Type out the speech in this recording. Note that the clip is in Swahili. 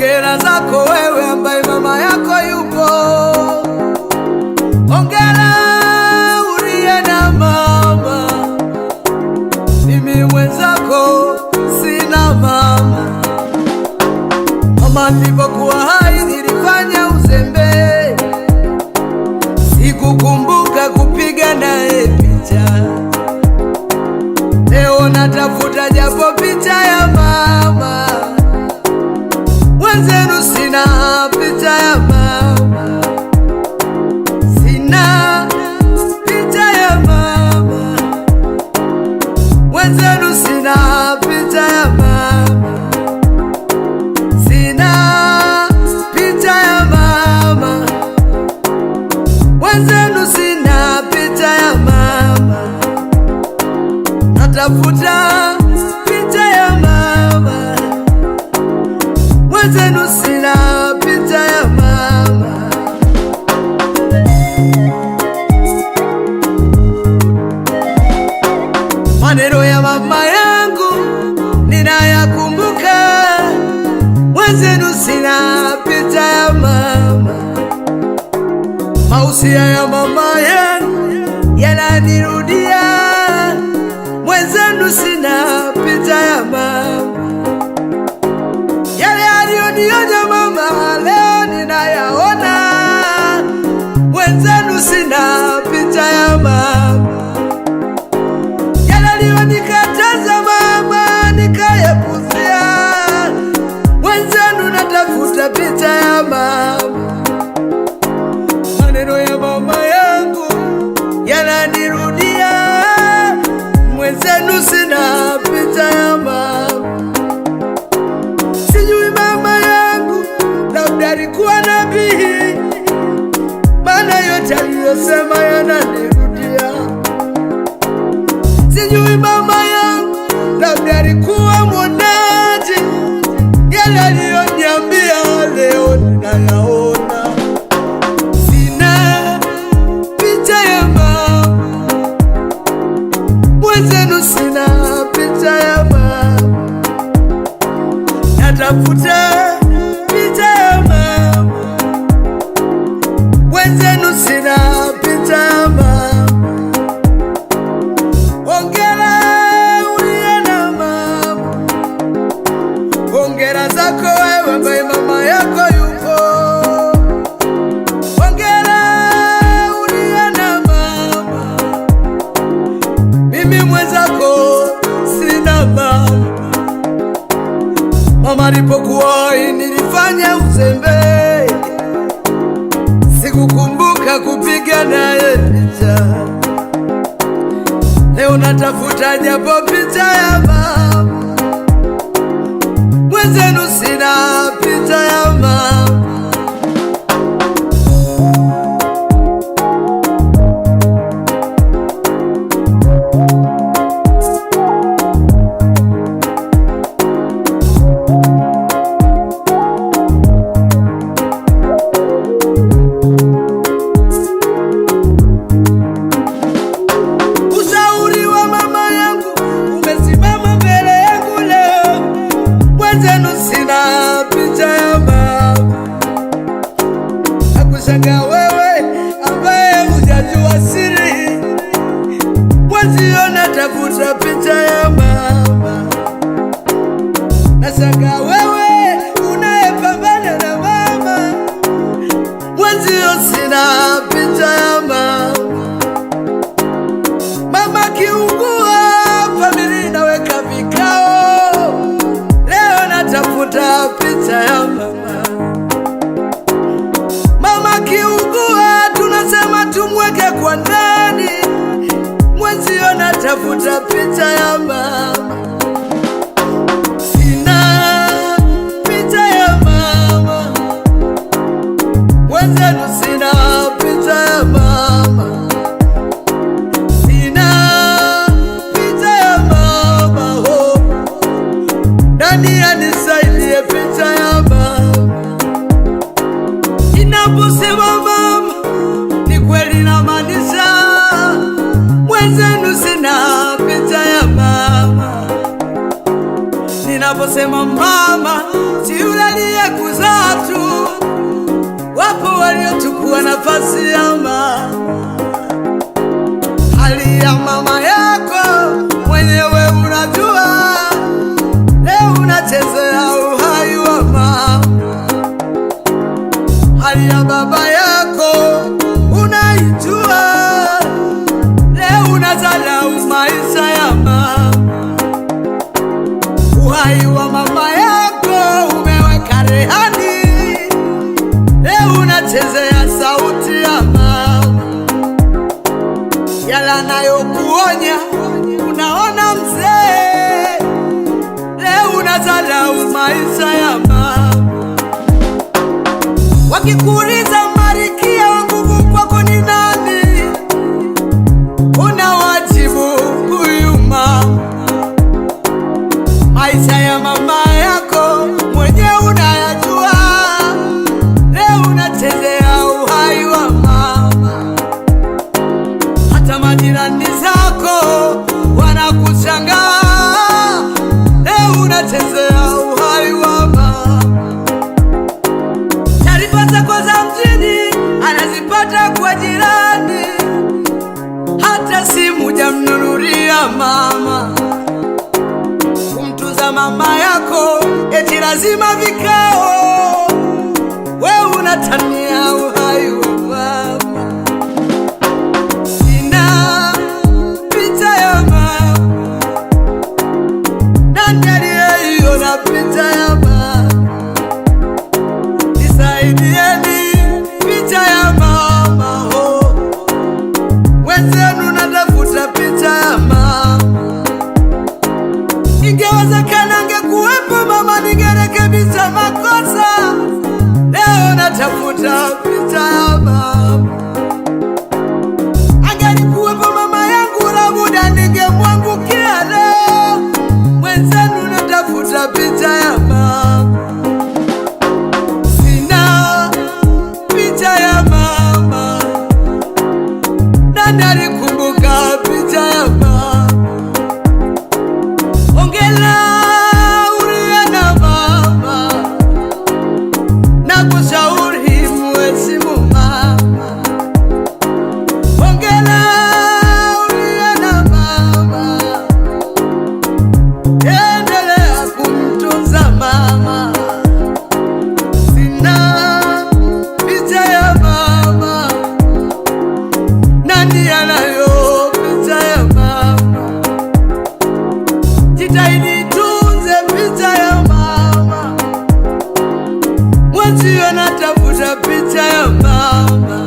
Hongera zako wewe ambaye mama yako yupo. Hongera uliye na mama, mimi mwenzako sina mama. Mama nilipokuwa hai nilifanya uzembe, sikukumbuka kupiga naye picha. Leo natafuta japo picha ya mama, wenzenu sina picha ya mama, sina picha ya mama, wenzenu sina picha ya mama, sina picha ya mama, wenzenu sina picha ya mama, natafuta picha ya mama, wenzenu sina picha ya mama. Maneno ya mama yangu ninayakumbuka, wenzenu sina picha ya mama. Mausia ya mama yangu yananirudia, mwenzenu sina picha ya mama. Yale aliyonionya mama leo ninayaona, mwenzenu sina picha ya mama. Yale aliyonikataza mama nikayapuzia, mwenzenu natafuta picha ya mama. Maneno ya mama yangu yananirudia, mwenzenu sina picha ya mama. Sijui mama yangu labda alikuwa nabii, maana yote aliyosema yananirudia. Sijui mama yangu labda alikuwa mwonaji, yale aliyoniambia leo ninayaona. Sina picha ya mama, mwenzenu sina picha ya mama, natafuta picha ya mama, mwenzenu sina picha ya mama. Hongera uliye na mama, hongera zako wewe ambaye mama yako yupo. Hongera uliye na mama, mimi mwenzako sina mama. Mama alipokuwa nilifanya uzembe, sikukumbuka kupiga naye picha. Leo natafuta japo picha ya mama, mwenzenu sina picha ya mama. Ushauri wa mama yangu umesimama mbele yangu leo, mwenzenu sina picha ya mama. Nakushangaa wewe ambaye hujajua siri, mwenzio natafuta picha ya mama. Nashangaa wewe unayepambana na mama, mwenzio sina picha ya mama. Mama kiungua, familia inaweka vikao. Leo natafuta picha ya mama. Mama kiungua, tunasema tumweke kwa ndani, mwenzio natafuta picha ya mama. Sina picha ya mama, mwenzenu sina picha ya mama. Sina picha ya mama, ho, nani anisaidie picha ya mama? Ninaposema mama ni kweli namaanisha, mwenzenu sina picha ya mama. Ninaposema mama si yule aliyekuzaa. nafasi ya mama. Hali ya mama yako mwenyewe unajua, leo unachezea uhai wa mama. Hali ya baba yako unaijua, leo unadharau maisha ya mama. Uhai wa mama yako umeweka rehani, leo unachezea sauti ya mama. Yala nayokuonya unaona mzee, leo unadharau maisha ya mama. Wakikuuliza malkia wa nguvu kwako ni nani, unawajibu huyu mama. Maisha ya mama yako mwenyewe unayajua, leo unachezea uhai wa mama. Hata majirani zako wanakushangaa, leo unachezea uhai wa mama. Taarifa zako za mjini anazipata kwa jirani, hata simu hujamnunulia mama. Kumtunza mama yako eti lazima vikao, we unatania uhai wa mama. Sina picha ya mama, nani aliyeiona picha ya mama? Nisaidieni picha ya mama ho, wenzenu natafuta picha ya mama. Ingewezekana angekuwepo mama, ningerekebisha makosa. Leo natafuta picha ya mama. Angelikuwepo mama yangu, labuda ningemwangukia leo. Mwenzenu natafuta picha ya mama. Sina picha ya mama, nani alikumbuka picha ya mama? Ongela uliye na mama, na kushauri muheshimu mama. Ongela uliye na mama, endelea kumtunza mama. Sina picha ya mama, nani anayo picha ya mama? Jitahidi tunze picha ya mama, mwenzio natafuta picha ya mama.